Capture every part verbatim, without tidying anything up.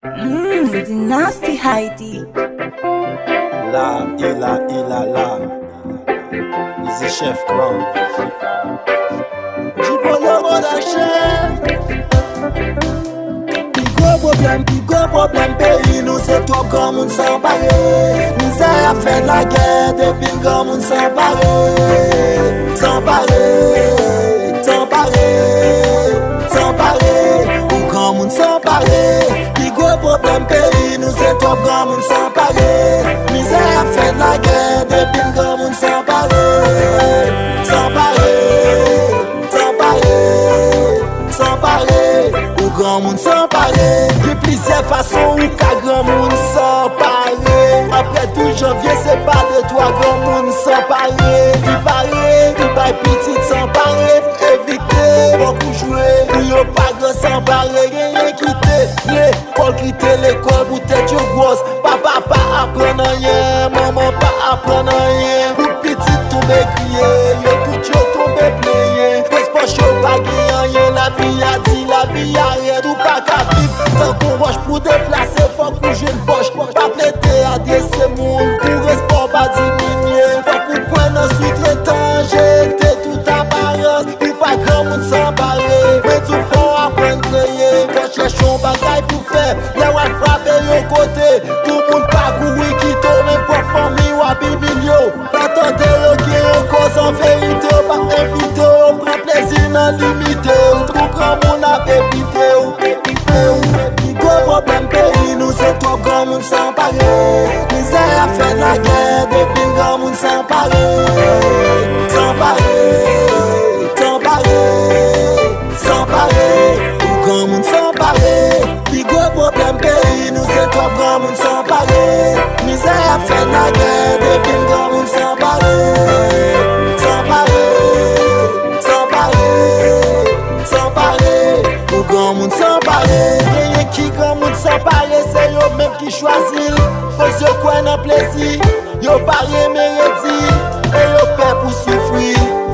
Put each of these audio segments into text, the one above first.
Mm, Dynasty Haiti. La, ila, ila, la. Easy Chef Clan. Djipolo Production. Pi gwo pwoblèm, pi gwo pwoblèm peyi nou se twòp granmoun san pare. Mizè ap fè lagè depi granmoun san pare. San pare, san pare, san pare. Pou granmoun san pare. Pi gwo pwoblèm peyi nou se twòp granmoun san pare. Mizè ap fè lagè depi granmoun san pare. San pare, san pare, san pare. Pou granmoun san pare. Gen plizyè fason ou ka granmoun san pare. Apre douz janvye se pa de twa granmoun san pare. Li pare, li bay pitit san pare. Evite, fòk ou jwe. Pou yo pa gran san pare. Genyen ki te vle lekòl, kite lekòl pou tèt yo gwòs. Papa pa aprann anyen, manman pa aprann anyen. Tout pitit tonbe kriye, yo tout yo tonbe plenyen. Pòs pòch yo pa gen anyen, lavi a di, lavi a rèd. Ou pa ka viv tankou wòch pou deplase, fòk ou jwenn pòch. Pa plede adrese moun, pou respè w pa diminye. Fòk ou kwè nan soutretan, jete tout aparans. Ou pa granmoun san pare, men tou fò aprann kreye. Fò chèche yon bagay pou fè, lè w al frape yon kote. Pou moun pa kouri kite w, men pwòp fanmi w ap imilye w. Pa tande yo gen yon koz an verite, yo pa envite w, yo pran plezi nan limite w. Twòp granmoun ap evite w, evite w. Pi gwo pwoblèm peyi nou se twòp granmoun san pare. Mizè ap fè lagè depi granmoun san pare. San pare, san pare, san pare. Pou granmoun san pare. Pi gwo pwoblèm peyi nou se twòp granmoun san pare. Mizè ap fè lagè depi granmoun san pare. San pare, san pare, san pare. Pou granmoun san pare. Genyen ki granmoun san pare, se yo menm ki chwazi l. Koz yo kwè nan plezi, yo pa renmen redi, e yo pè pou soufri.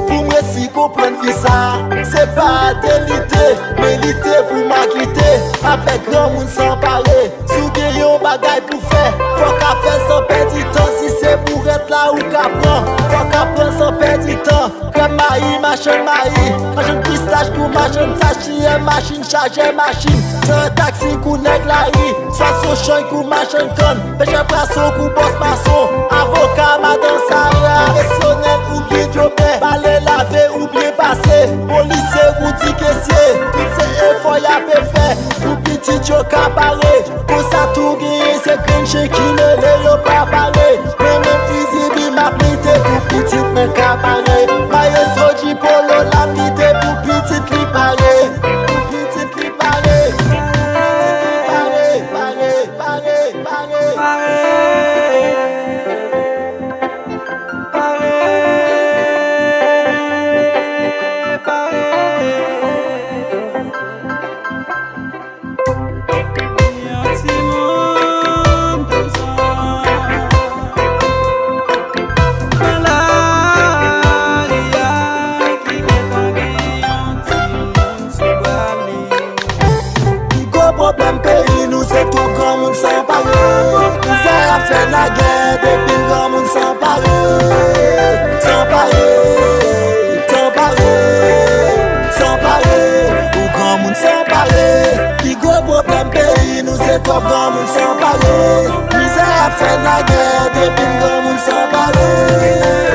Pou m resi konprann fi sa, se pa de lite, men lite pou m akite. Avèk granmoun san pare, si w gen yon bagay pou fè, fòk a fè l san pèdi tan. Si se bourèt la ou ka pran, fòk a pran san pèdi tan. Krèm mayi, machann mayi, machann pistach kou machann tach, chiyè machin, chajè machin, chofè taksi kou nèg lari, swa Sochanj kou machann kann, pechè pwason kou bòs mason, avoka madan Sara, kesyonè oubyen djopè, bale lave oubyen pase, polisye kou ti kesye, tout se efò y ape fè pou pitit yo ka pare. Konsa tou genyen se grenn chen ki mele, yo pa pare. Mwen menm Fizibi m ap lite pou pitit mwen ka pare. Mayestwo Djipolo l ap lite pou pitit li pare. Pou pitit li pare. Pou pitit li pare. Pare, pare, pare, pare. Pi gwo pwoblèm peyi nou se twòp granmoun san pare. Mizè ap fè lagè depi granmoun san pare. San pare, san pare, san pare. Pou granmoun san pare. Pi gwo pwoblèm peyi nou se twòp granmoun san pare. Mizè ap fè lagè depi granmoun san pare.